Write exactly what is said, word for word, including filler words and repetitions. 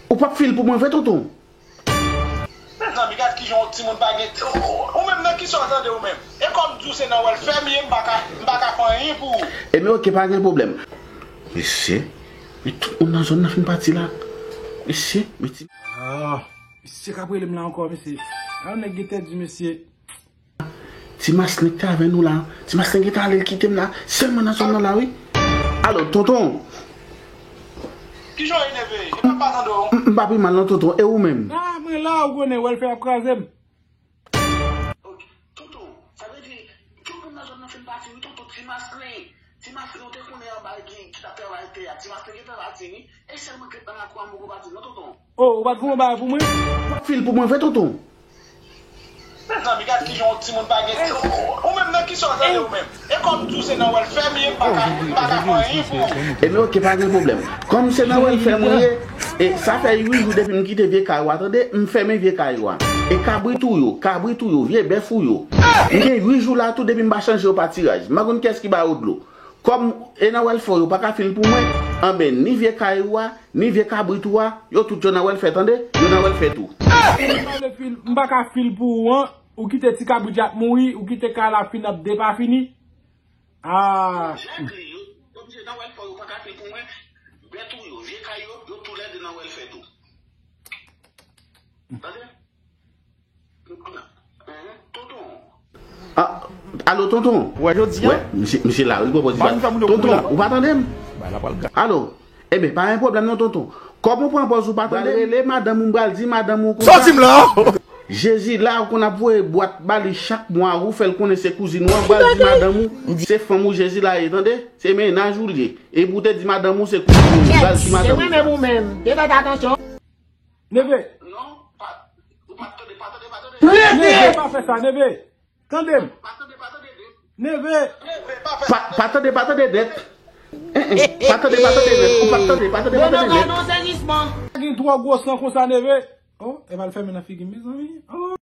Ou p ap fil pou mwen vre, tonton? Mezanmi, gad kijan yon timoun pa gen, ou menm nan kisa w tande ou menm? E kòm di w se nan wèlfè m ye, m pa ka, m pa ka fè anyen pou ou. Ebyen, oke, pa gen pwoblèm. Mesye, men tout moun nan zòn nan fin pati la. Mesye, men ti... Ah, mesye k ap rele m la ankò, mesye. Ah, nèg gen tèt di, mesye. Ti Maslin k te avè nou la. Ti Maslin gentan ale, l kite m la. Sèlman nan zòn nan la, wi. Alo, tonton. Kijan w ye, neve? E pa pa tande w. M, m pa pi mal non, tonton. E ou menm? Ah, mwen la, ou konnen, wèlfè ap kraze m. Ok, tonton, sa vle di, tout moun nan zòn nan fin pati, wi, tonton, Ti Maslin. Ti Maslin, ou te konnen anba ki, ki t ap travay tè a. Ti Maslin gentan pati, wi. E sèlman k ret nan lakou a, m poko pati, non, tonton. Oh, ou pa t voye yon bagay pou mwen? W ap fil pou mwen vre, tonton? Mezanmi, gad kijan yon timoun pa gen, ou menm nan kisa w tande ou menm? E kòm di w se nan wèlfè m ye, m pa ka, m pa ka fè anyen pou ou. Ebyen, oke, pa gen pwoblèm. Kòm se nan wèlfè mwen ye, e sa fè uit jou depi m kite vye kay ou a, tande, m fèmen vye kay ou a. E kabrit ou yo, kabrit ou yo, vye bèf ou yo. M gen uit jou la tou depi m pa chanje yo patiraj. M pa konn kiyès ki ba yo dlo. Kòm e nan wèlfè w yo pa ka fil pou mwen, anben, ni vye kay ou a, ni vye kabrit ou a, yo tout yo nan wèlfè, tande? Yo nan wèlfè tou. M pa vle fil, m pa ka fil pou ou an. Ou kite ti kabrit yo ap mouri, ou kite kay la fin ap depafini. Ah. Jèn li yo, yo oblije nan wèlfè w yo pa ka fil pou mwen. Bèt ou yo, vye kay yo, yo toulède nan wèlfè tou. Tande? Tonton. Ah, alo, tonton. Wè, jodi a. Wè, misye, misye la, wi, pwopo di sa. Tonton, ou pa tande m? Alo. Ebyen, pa gen pwoblèm non, tonton. Kòm ou pran pòz ou pa tande, rele madanm ou, m pral di madanm ou konsa. Sòti m la! Jezi la, ou konn ap voye bwat ba li chak mwa, ou fè l konnen se kouzin ou an, m pral di madanm ou, se fanm ou Jezi la ye, tande? Se mennaj ou l ye. E pou w te di madanm ou, se kouzin ou, m pral di madanm ou. Se mwen menm ou menm. Te fè atansyon. Neve. Non, pa, ou pa tande, pa tande, pa tande. Neve, pa fè sa, Neve. Tande m. Pa tande, pa tande, Neve. Pa, pa tande, pa tande nèt. Eh, eh, pa tande, pa tande nèt. Ou pa tande, pa tande, pa tande nèt. Gen twò gwo san konsa, Neve. Oh, e pa l fèmen nan figi m, mezanmi. Oh.